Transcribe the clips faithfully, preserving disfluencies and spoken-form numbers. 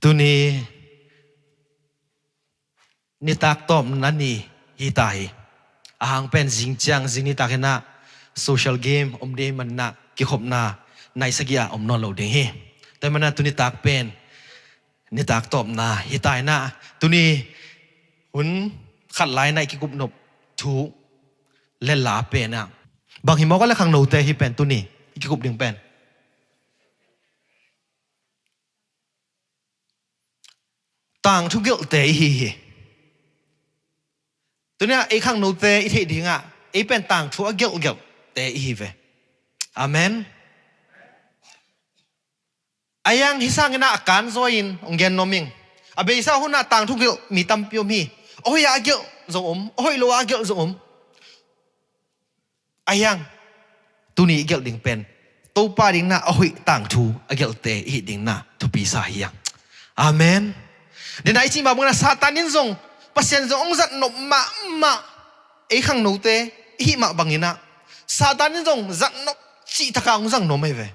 Tuni nitak tawpna ni hi ta hi. Ahang pen zing ciang, zing nitak hi nah, social game om ding man nah, kikhopna nai sagih ah om nawn lo ding hi. Tua hi man nah tuni tak pen nitak tawpna hi ta hi nah, tuni hun khat lai nah i kikup nop thu le la pen ah bang hi mawk a le khangnote hi pen tuni i kikup ding pen tangthu gelhte i hi hi. Tuni ah ei khangnote i theih ding ah ei pen tangthu a gelhgelhte i hi ve. Amen. A hiang hi sangin ah a kan zaw in hong gen nuam ing. A beisa hun ah tangthu gelh mi tampi om hi. A hoih ah a gelh zong om, a hoih lo ah a gelh zong om. A hiang tuni i gelh ding pen Topa ding nah a hoih tangthu a gelhte i hih ding nah thupi sa hi hiang. Amen. Dena i cih mah bangin ah Satan in zong, Pasian zong hong zat nop mahmah, ei khangnote i hih mah bangin ah Satan in zong zat nop cih taka hong zang nuam ahi ve.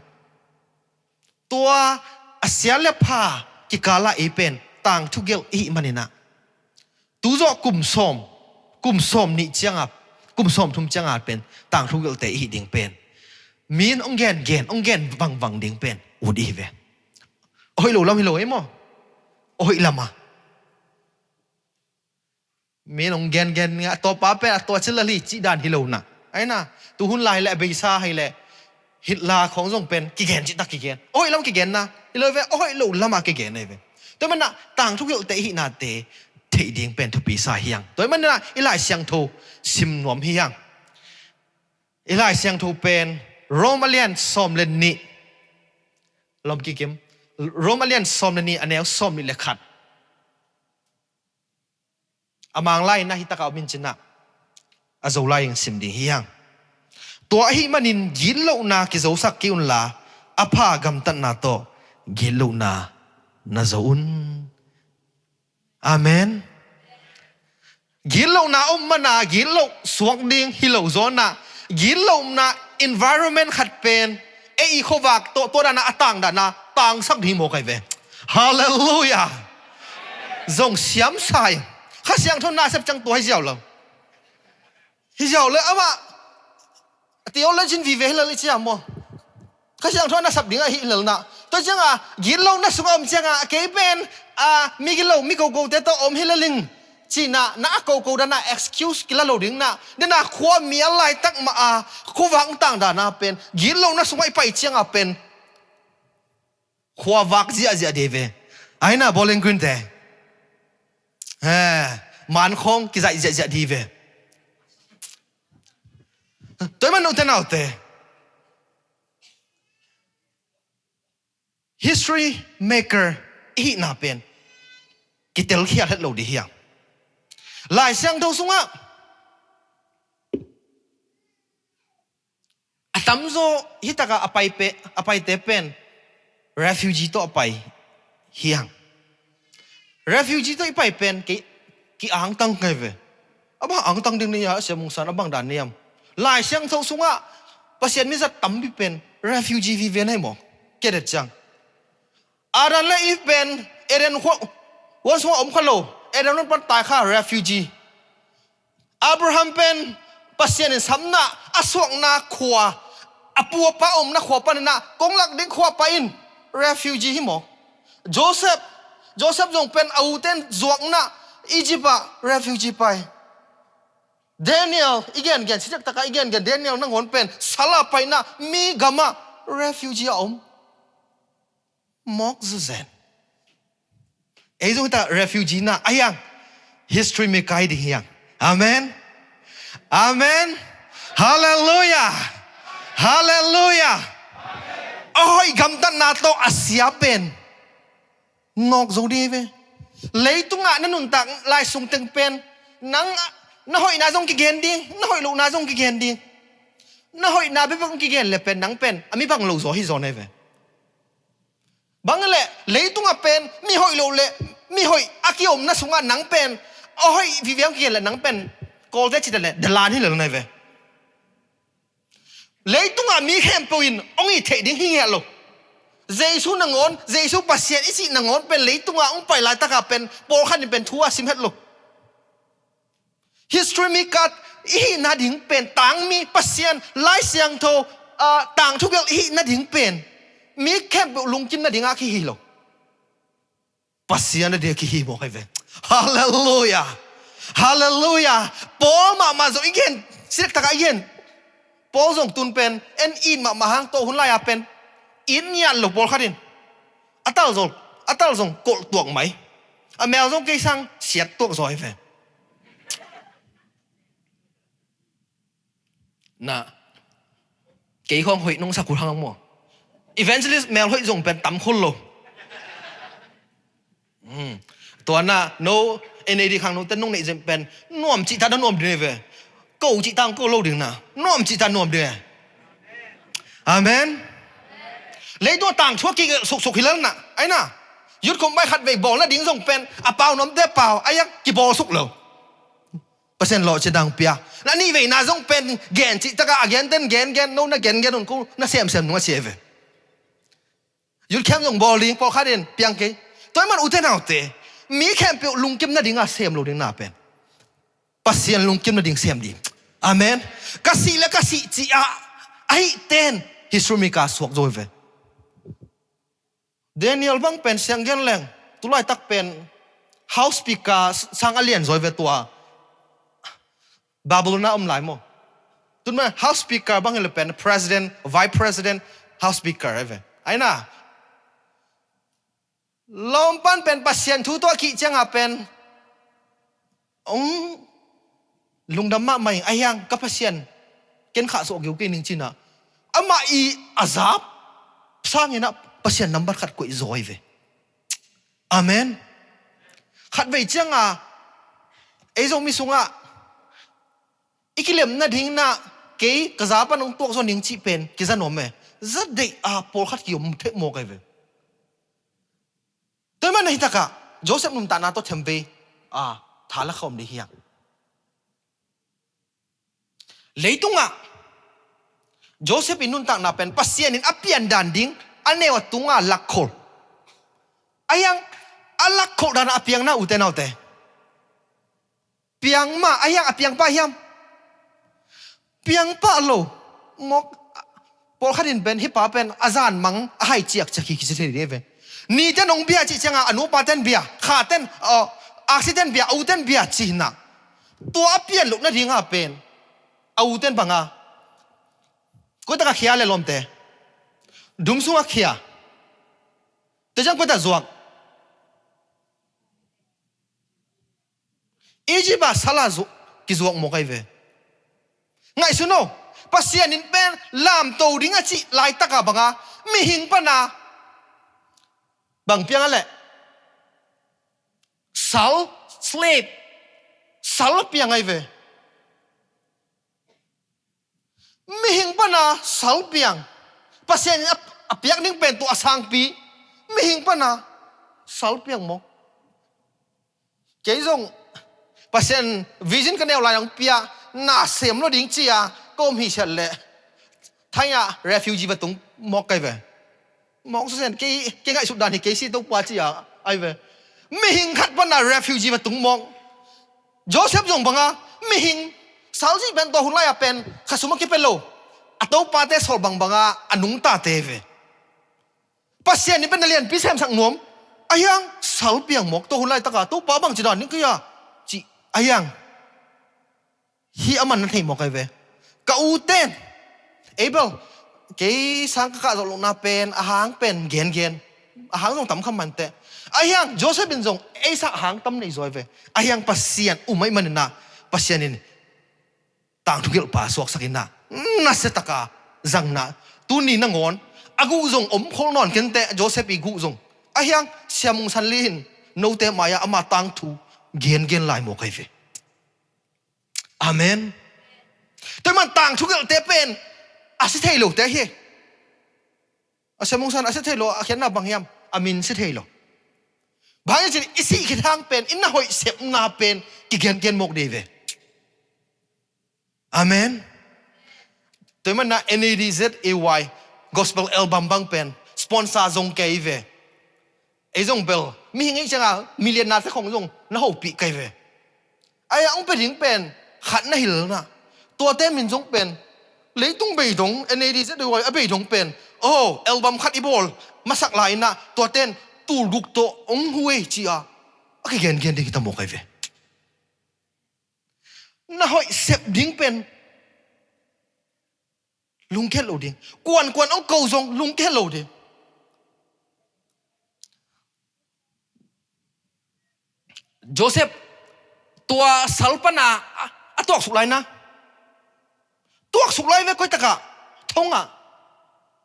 Tua a sia le pha kikal ah ei pen tangthu gelh i hih manin ah tu zawh kum sawm, kum sawm nih ciang a, kum sawm thum ciang a pen tangthu gelhte i hih ding pen mi in hong gen gen, hong gen vangvang ding pen ut i hi ve. A hoih lo lam hi lo ei maw? A hoih lam a mi in hong gen gen a, tua pa pen a tua cil a li cih dan hi lo nah. Ahi nah, tu hun lai le a beisa hi le Hitler khawng zong pen kigen cih tak kigen, a hoih lam kigen nah hi lo ve, a hoih lo lam ah kigen ahi ve. Tua hi man nah tangthu gelhte i hih nate theih ding pen thupi sa hiang. Tua hi man nah i Lai Siangtho sim nuam hi hiang. I Lai Siangtho pen Rom a lian sawm le nih, lom kikim, Rom a lian sawm le nih, a neu sawm nih le khat. A Mang lai in ah hi taka om in cin ah, a Zo lai in sim ding hi hiang. Tua ahih manin gitlohna kizosak kei unla, a pha gamtatna tawh gitlohna na zo un. Amen. Gitlohna om mana gitloh suak ding hi lo zaw nah, gitlohna environment khat pen ei i khuavak tawh tua dana a tang dana tangsak ding hi mawk ahi ve. Halleluiah. Zong siam sa hi. Kha Siangtho na sep ciang tua hi ziau lo. Hi ziau lo amah theologian vive hi lel i ciam maw? Kha Siangtho na sap ding ahi lel nah. Tua ciang a gitlohna sung a om ciang a kei pen a mi gitloh mi kokote tawh om hi lel ing cih nah, na a koko dana excuse kila lo ding nah. Dena khua mi a laitak mah a khuavak tang dana pen gitlohna sung a i pai ciang a pen khuavak ziahziah ding hi ve. Ahi nah Bowling Green te, he, man khawng kizaih ziahziah ding hi ve. Tua hi man note naute, history maker i hihna pen kitelkhiat het lo ding hiang. Lai Siangtho sungah a tamzaw hi taka a pai pe, a paite pen refugee tawh a pai hiang. Refugee tawh i pai pen kei ki angtang kai ve. A bang angtang ding ni a, Sia Mungsan, a bang dan ni am? Lai Siangtho sungah Pasian mizat tampi pen refugee vive nai maw? Kedet ciang Adam le Eve pen Eden huan sungah om kha lo. Eden huan pan tai kha, refugee. Abraham pen Pasian in sapna, a suakna khua, a pu a pa omna khua panin ah kong lak ding khua pai in, refugee hi maw? Joseph, Joseph zong pen a ute in zuakna Egypt ah refugee pai. Daniel i gengen, sitak taka i gengen Daniel nangawn pen sala paina mi gamah refugee a om. Mawk zuzen. Ei zong hita refugee na a hiang. History mi kai ding hiang. Amen. Amen. Halleluiah. Halleluiah. A hoih gamtatna tawh a sia pen nawk zo ding hi ve. Leitungah na nuntak lai sung teng pen nang na hoihna zong kigen ding, na hoih lohna zong kigen ding. Na hoihna bekbek kigen le pen nang pen a mi bang lo zaw hi zaw na hi ve. Bang le leitungah pen mi hoih lo le mi hoih a kiomna sungah nang pen a hoih viviang kigen le nang pen kawlte cite le dalan hi le lo na hi ve. Leitungah mi khempeuh in hong it theih ding hi ngiat lo. Jesu nangawn, Jesu Pasian i cih nangawn pen leitungah hong pai laitakah pen pawlkhat in pen thu a sim het lo. History mi kat i hihna ding pen, tangmi, Pasian, Lai Siangtho, ah, tangthu gelh i hihna ding pen mi khempeuh lungkim nadingah kihi lo. Pasian a dia kihi mawk hi ve. Halleluiah. Halleluiah. Paul mahmah zong i gen, sidak takah i gen. Paul zong tun pen en it mahmah hang tawh hun lai-a pen it ngiat lo pawlkhat in. A tal zong, a tal zong kolh tuak mai. A mel zong kei sang siat tuak zaw hi ve. Na, kei khawng hoih nong sak uh hang maw? Evangelist mel hoih zong pen tam khol lo. Hmm. Tua na, no, N A D khang no ten nong neih zem pen nuam cih ta na nuam ding ve. Ko cih tang ko lo ding na, nuam cih ta nuam ding. Amen. Leitung tangthu a kigelh suksuk hi lel na, ai na. Youth khawm bai khat vei bawl nading zong pen a pau nuamte pau ai a kibawl suk lo. Pasian lawhcia dang pia. Na nih veina zong pen gen cih takah a genten gengen, no na gengen un, ko na semsem nung a cia ve. Youth camp zong bawl ding pawlkhat in piang kei. Tua ahih man ute naute, mi khempeuh lungkim nadingah sem lo ding na pen Pasian lungkim nading sem ding. Amen. Ka sih le ka sih cih ah a hih ten history mi ka suak zaw ve. Daniel bang pen siang gen leng, tulaitak pen house speaker sang a lian zaw ve tua. Babylon a om lai maw? Tun ma house speaker bang hi le pen president, vice president, house speaker ai ve. Ai na. Lawmpan pen Pasian thu tawh a kih ciangah pen hong lungdam mahmah ing, a hiang ka Pasian ken khah sawh geu kei ning cinah amah i a zap sanginah Pasian nambat khat koih zaw hi ve. Amen. Khatvei cianga ei Zomi sungah i kilem nading na kei ka za pan hong tuak zaw ning cih pen kiza nuam e. Za deih a pawlkhat kiom thei mawk ai ve. Tua ahih man na hitakah Joseph nuntakna tawh themvei a tha la khawm dih hiang. Leitungah Joseph in nuntakna pen Pasian in a pian dan ding a neu a tunga lakkhol. A hiang a lakkhol dan a piang na ute naute. Piang mah a hiang a piang pah hiam? Piang pah lo. Mawk pawlkhat in pen hih pa pen a zan mang a hai ciakciak hi kici thei dih ve. Nite nong bia cih cianga a nupa ten bia, kha ten, aw, aksi ten bia, a u ten bia cihna. Tua a pian loh nadinga pen a u ten banga koi taka khia le lawmte. Dum sunga khia. Te ciang koi ta zuak. Egypt ah sala zu kizuak mawk ai ve. Ngaihsun o, Pasian in pen lamto ding a cih laitaka banga mihing pana bang piang a leh sal, slave, sal piang ai ve. Mihing pana sal piang. Pasian in a, a piak ding pen tua a sangpi. Mihing pana sal piang maw? Kei zong Pasian vision ka neu lai ang pia na sem lo ding cia ka om hi siat leh thai ah refugee va tung mawk kai ve. Mawk susen kei, kei ngaihsut dan hi kei si Topa cia ai ve. Mihing khat pana refugee va tung mawk. Joseph zong banga mihing salzi pen tua hun lai-a pen khasum a kipe lo. A topate sawl bangbanga a nungtate ve. Pasian in pen na lianpi semsak nuam. A hiang sal piang mawk tua hun laitaka Topa bang ci dan ding kei a ci a hiang. Hi a man na thei mawk ai ve. Ka u ten Abel kei sang ka kah zawh lohna pen a hang pen gengen a hang zong tam kham mante. A hiang Joseph in zong ei sak hang tam nei zaw ai ve. A hiang Pasian um ai manina Pasian in tangthu gelhpa suaksak inna nasia taka zangna tuni nangawn a guh zong om khol nawn kente. Joseph i guh zong a hiang siamung sanli in note mai-ah ama tangthu gengen lai mawk ai ve. Amen. Tua man tangthu gelhte pen a si thei lote hi. A siamung san a si thei lo a khiatna bang hiam? A min si thei lo. Bang hiam cin i sih khit hang pen i na hoih sepna pen kigengen mawk dei ve. Amen. Tua man na N A D Z A Y gospel album bang pen sponsor zong kei ve. Ei zong bel mihing ei cianga million nate khong zong na hopih kei ve. Ai-a hong pia ding pen khat na hilh na, tuate min zong pen leitung beidong, N A D Z Y a beidong pen, oh, album khat i bawl masak lai-inah tuaten tul guk tawh hong huei ci-a a kigengen ding hi ta maw kei ve. Na hoih sep ding pen lungkhet lo ding. Kuankuan hong ko zong lungkhet lo ding. Joseph tua sal pana a, a tuaksuk lai na. Tuaksuk lai ve, koi takah? Thongah.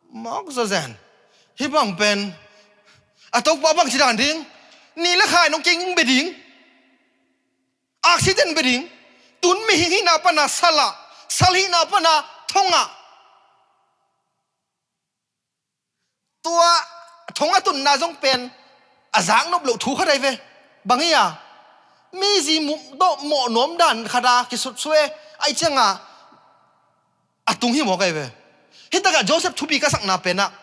Mawk zawzen. Hih bang pen a Topa bang ci dan ding. Ni le kha in hong keng be ding. Accident be ding. Tun mihing hihna pana salah, sal hihna pana thongah. Tua thong a tunna zong pen a zaknop loh thu khat ai ve. Bang hi a, mi zi muh tawh mawh nuam dan khat a kisutsuai ai cianga a tung hi mawk ai ve. Hih takah Joseph thupi ka sakna penah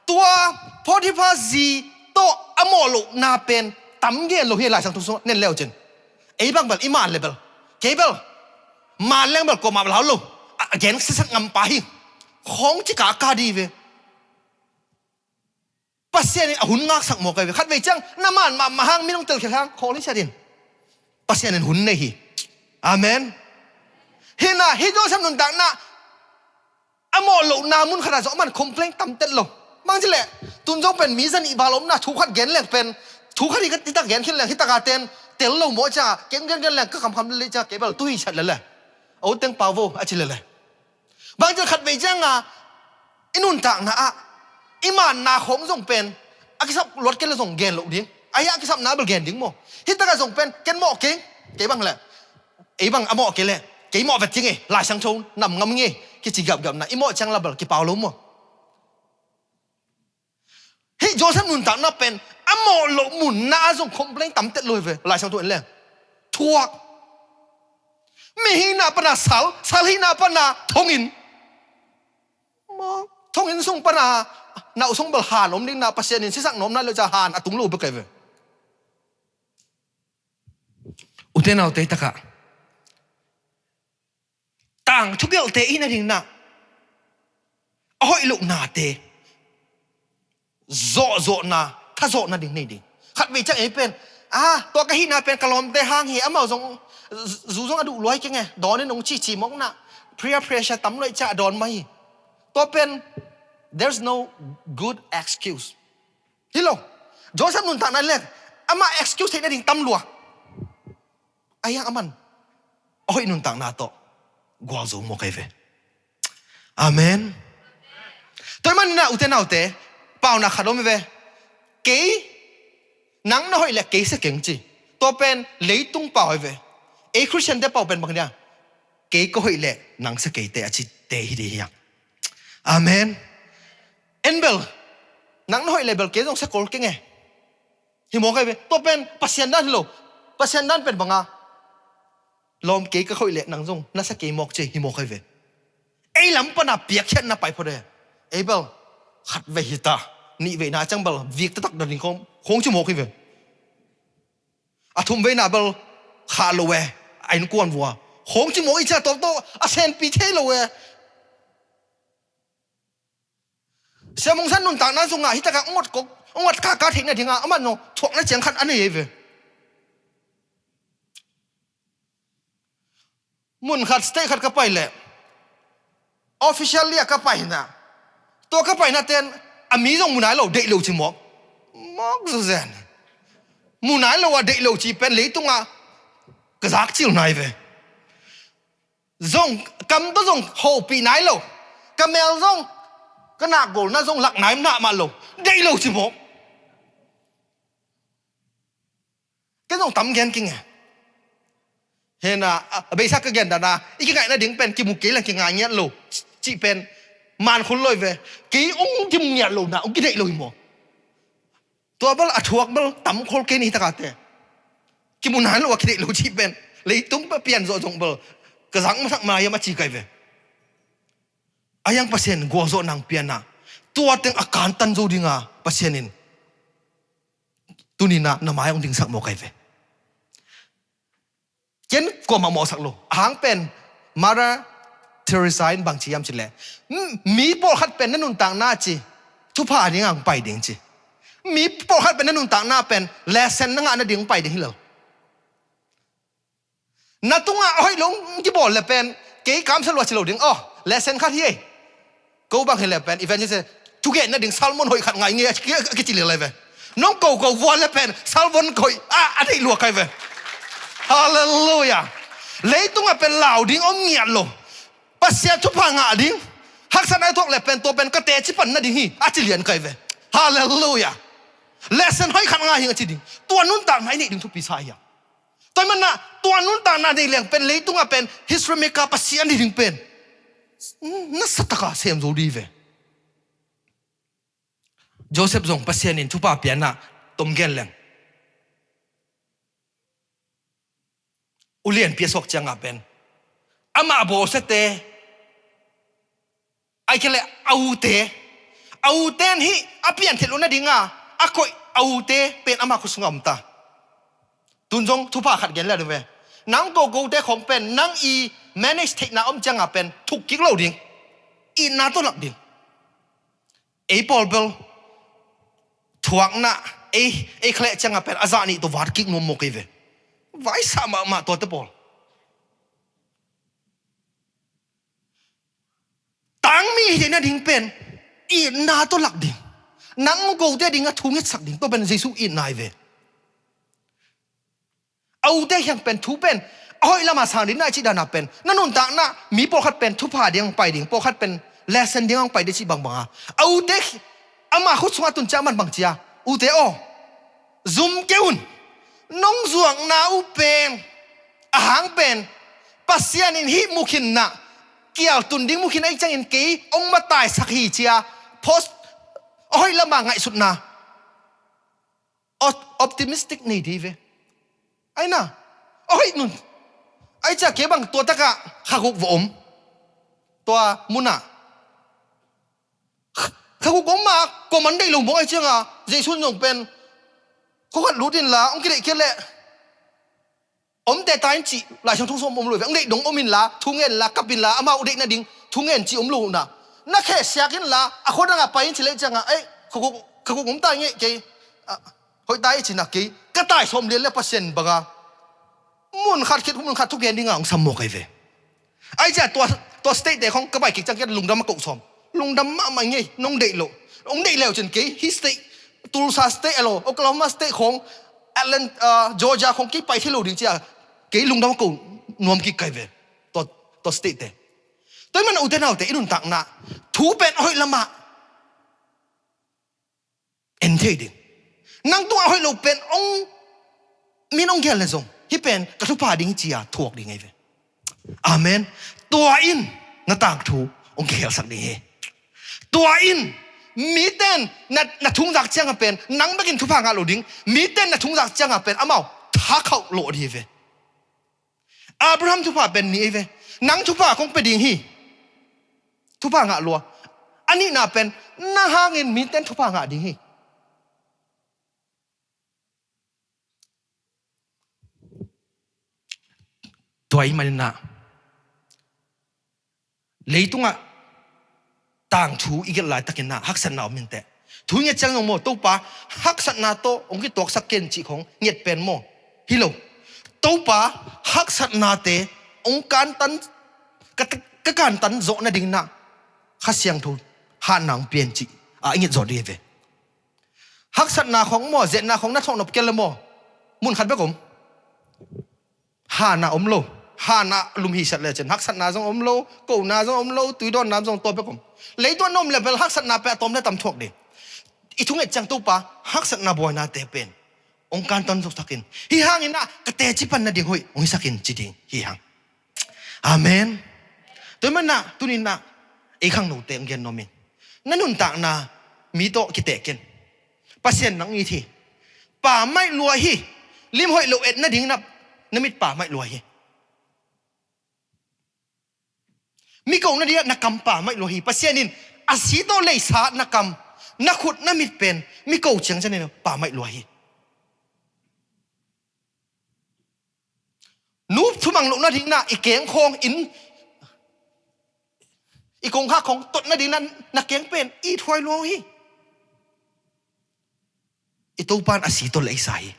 tua Potiphar zi tawh a mawh lohna pen tam gen lo hi. Laisang thu sung nen leucin, ei bang bel i man le bel, kei bel man leng bel kuamah bel hau lo, a gen siasak ngampa hi. Khawng cika ka di ve. Pasian in a hun ngaksak mawk ai ve. Khatvei ciang na man mahmah hang, minung telkhial hang khawl hi siatin Pasian in hun nei hi. Amen. Hina hi Joseph nuntakna a mawh lohna mun khatah zong a man complain tam tet lo. Bang ci leh tun zong pen mi zanih val omna thu khat gen leng pen, thu khat hi ka, hi tak gen khin leng hi taka ten tel lo maw cia, keng gen gen leng ka khamkham lele cia, kei bel tu hi siat lele. O teng pau vo a ci lele. Bang ci leh khatvei cianga i nuntakna ah i manna khawng zong pen a kisap luat kei le zong gen loh ding. Ahi a kisapna bel gen ding maw. Hi takah zong pen ken mawh keng, kei bang leh ei bang a mawh kei leh kei mawh vet keng e, Laisang tho nam ngam nge, kici gapgapna i mawh ciang la bel kipau lo maw. Hih Joseph nuntakna pen a mawh loh munna ah zong complain tam tet lo hi ve. Laisang tho en leng thuak. Mi hihna pana sal, sal hihna pana thonginn. Maw, thonginn sung pana nauh sung bel han om ding na, Pasian in siasak nuamna le ca han a tung lo bek ai ve. Ute naute takah tangthu gelhte i hihna ding na, a hoih lohnate zawhzawhna, thazawhna ding nei ding. Khatvei ciang ei pen, a, tua ka hihna pen ka lawmte hang hi, amau zong zu zong a duh luai keng e, dawn in hong cici mawk na, peer pressure tam luai ciah a dawn mah hi. Tua pen there's no good excuse. Hi lo. Joseph nuntakna leng amah excuse theihna ding tam lua. Ahi hang a man a hoih nuntakna tawh gualzo mawk ai ve. Amen. Tua hi maninah ute naute, paunak khat om hi ve. Kei, nang na hoih leh kei sia keng ci. Tua pen leitung pau ai ve. Ei Khristiante pau pen bang dia, kei ka hoih leh nang sia kei te a ci te hi ding hi hang. Amen. En bel, nang na hoih leh bel kei zong sia kol keng e. Hi mawk ai ve. Tua pen Pasian dan hi lo. Pasian dan pen banga, lawm, kei ka hoih leh nang zong na sia kei mawk ci hi mawk ai ve. Ei lam pana piakkhiatna pai phot e. Ei bel khat vei hi ta, nih veina ciang bel vik taktak dan ding khawng, khawng ci mawk hi ve. A thum veina bel khah lo e, a innkuan vua khawng ci mawk i cia tawptawp a senpi thei lo e. Sia Mungsan nuntakna sungah hi takah ungot kok, ungot kaka theihna dingah amah no thuakna ciang khat a nei ei ve. Mun khat, state khat ka pai leh, officially a ka paina, tua ka paina ten a mi zong mu nai lo, deih lo ci mawk. Mawk zawzen. Mu nai lo a deih lo ci pen leitungah ka zak cil nai ve. Zong kam tawh zong hopih nai lo, ka mel zong, ka nakgolna zong lak nai mah mah lo, deih lo ci mawk. Ken zong tam gen keng e. Hena a, a beisa ka gen dana, i kingaihna ding pen kimu kei leng kingai ngiat lo cih pen man khol lo hi ve. Kei ong kimu ngiat lo na, ong kideih lo hi maw. Tua bel a thuak bel tam khol kei ni hi takate. Kimu nai lo a kideih lo cih pen leitung pa pian zawh zong bel ka zak masak ma hiam a ci kai ve. A yang Pasian gualzawh nang pianah Tua teng a kantan zo dinga Pasian in tuni-in ah na mai hong dingsak mawk ahi ve. Ken kuamah mawhsak lo. A hang pen Mother Teresa in bang ci hiam cih leh, "M-, mi pawlkhat pen na nuntakna ci thupha ding hong pai ding ci. Mi pawlkhat pen na nuntakna pen lesson na ngah nading hong pai ding hi lo. Na tungah a hoih lo hong kibawl le pen kei kamsia lua ci lo ding. Aw, lesson khat hi ei. Ko bang hi le pen evangelist thugen nading sermon hoih khat ngai nge," a ki, a kici lel ahi ve. Nong koko vua le pen sermon hoih a, a deih lua ahi ve. Halleluiah. Leitungah pen lau ding om ngiat lo. Pasian thupha ngah ding, haksatna i thuak le pen tua pen ka teci pan nading hi, a ci lian ahi ve. Halleluiah. Lesson hoih khat ngah hi ing a ci ding. Tua nuntakna i neih ding thupi sa hi a. Tua ahih manin ah tua nuntakna nei leng pen leitungah pen history maker Pasian hi ding pen na sa taka sem zo ding hi ve. Joseph zong Pasian in thupha pia-in ah tom gen leng, ulianpi a suak ciangah pen amah bawlsiate, ahih kei leh a ute, a ute in hih a pianthei loh nadinga a koih a ute pen ama khut sungah om ta. Tun zong thupha khat gen le ding ve. Nang koko ute khawng pen nang i manage theihna om ciangah pen thuk kik lo ding. Itna tawh lak ding. Ei pawl bel thuakna ei, ei khaleh ciangah pen a zah nih tawh vat kik nuam mawk hi ve. Vaisa mahmah tuate pawl. Tangmi hi nading pen itna tawh lak ding. Nang kote dingah thu ngetsak ding, tua pen Jesu itna hi ve. A ute kiang pen thu pen a hoih lamah sang ding na i cih danah pen na nuntakna mi pawlkhat pen thupha ding hong pai ding, pawlkhat pen lesson ding hong pai ding cih bangbang a, a ute ama khut sungah tun ciang man bang ci a, ute aw, zum kei un. Nong zuakna uh pen a hang pen Pasian in hih mukhinna kial tun ding mukhin ahih ciangin kei hong mataisak hi ci a, post a hoih lamah ngaihsutna, op-, optimistic nei ding hi ve. Aina, a hoih nun. Ahih ciang kei bang tua takah khaguk va om. Tua munah khaguk om mah, kuaman deih lo mawk ahih cianga Jesu in zong pen, khua khat lut inla hong kideih kei leh om teh ta in cih Lai Siangtho sung om lo hi ve. Hong deih dong om inla, thu ngen inla, kap inla, amau deih nading thu ngen cih om lo na. Na kheh siak inla a khua dangah pai in ci leh ciangah, ei, khaguk, khaguk om ta ing ei, kei, ah, hoih ta ei ci na, kei ka tai sawm lian le Pasian banga mun khat khit mun khat thugen dinga hong sam mawk ahi ve. Ahih ciang tua, tua state te khawng ka pai kik ciang kei lungdam a ko sawm. Lungdam mahmah ing ei, nong deih loh. Hong deih le uh cin kei hih state, Tulsa State elo, Oklahoma State khawng, Atlanta, ah, Georgia khawng kei pai thei lo ding ci a, kei lungdam a ko nuam kik ka hi ve. Tua, tua state te. Tua ahih manin ute naute, i nuntakna thu pen a hoih lamah en thei ding. Nang tungah a hoih lo pen hong, min hong gel le zong, hih pen ka thupha ding hi ci a thuak ding ahi ve. Amen. Tua in na tangthu hong kikhelsak ding hi. Tua in mite in na, na thungzak ciangah pen nang bekin thupha ngah lo ding. Mite in na thungzak ciangah pen amau thakhauh lawh ding hi ve. Abraham thupha pen nih ahi ve. Nang thupha kong pia ding hi. Thupha ngah lua. A nihna pen nang hangin mite in thupha ngah ding hi. Tua ahih manin ah leitungah tangthu i gelh laitakin ah haksatna om inteh. Thu i nget ciang zong maw, Topa, haksatna tawh hong kituaksak ken cih khawng nget pen maw? Hi lo. Topa, haksatnate hong kantan, ka, ka kantan zawh nadingin ah Kha Siangtho hatna hong pia in cih a i nget zawh ding hi ve. Haksatna khawng maw, zetna khawng na thuak nop kei le maw, mun khat bek om. Hana om lo. Hana lum hi siat lecin haksatna zong om lo, kona zong om lo, tuidawnna zong tua bek om. Leitungah na om le bel haksatna pen a tawm le tam thuak ding. I thunget ciang Topa, haksatna buainate pen hong kantan zosak in, hih hangin ah ka teci pan nading hoih hong hisak in ci ding hi hang. Amen. Tua ahih manin ah tuni-in ah ei khangnote hong gen nuam ing. Na nuntakna mi tawh kiteh ken. Pasian nang it hi. Pammaih lua hi. Lim hoih lo et nadingin ah na mit pammaih lua hi. Mi ko nadingin ah na kam pammaih lua hi. Pasian in A si tawh leisa na kam, na khut na mit pen mi ko ciang cianin pammaih lua hi. Nu thumang loh nadingin ah i keng khawng in, i kongkhak khawng tot nadingin ah na keng pen it huai lua hi. I Topa in a si tawh leisa hi.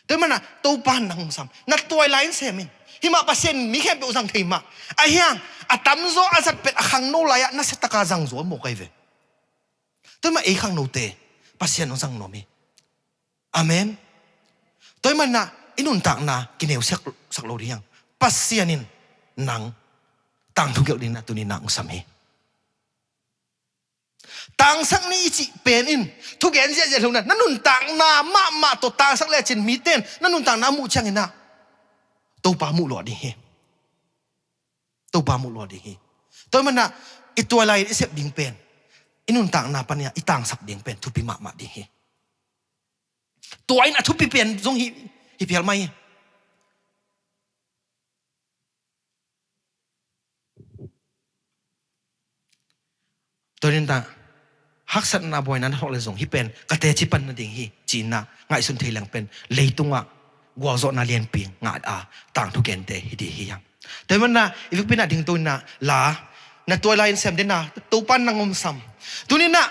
Tua ahih manin ah Topa in nang hong sam. Na tuailai in sem in. Hih mah Pasian in mi khempeuh zang thei mah. Ahi hang a tamzaw a zat pen a khangno lai-ah nasiatakin zang zaw mawk ahi ve. Tua ahih manin ei khangnote Pasian hong zang nuam hi. Amen. Tua ahih manin ah i nuntakna kineu sak, sak lo ding hi hang. Pasian in nang tangthu gelh dingin ah tuni-in ah hong sam hi. Tangsak ni i cih pen in thugen ziahziah lo-in ah na nuntakna mahmah tawh tangsak lecin mite in na nuntakna a muh ciangin ah Topa muh lua ding hi. Topa muh lua ding hi. Tua ahih manin ah i tuailai in i sep ding pen, i nuntakna panin ah i tangsak ding pen thupi mahmah ding hi. Tua in a thupi pen zong hi, hi phial mai hi. Tua ahih manin ah haksatna buaina na thuak leh zong hih pen ka teci pan nading hi ci-in ah ngaihsun thei leng pen leitungah gualzawhna lianpi ngah a tangthu gente hi ding hi hang. Tua ahih manin ah i vekpi-in ah dingto in ah la, na tuailai in sem dingin ah Topa in nang hong sam. Tuni-in ah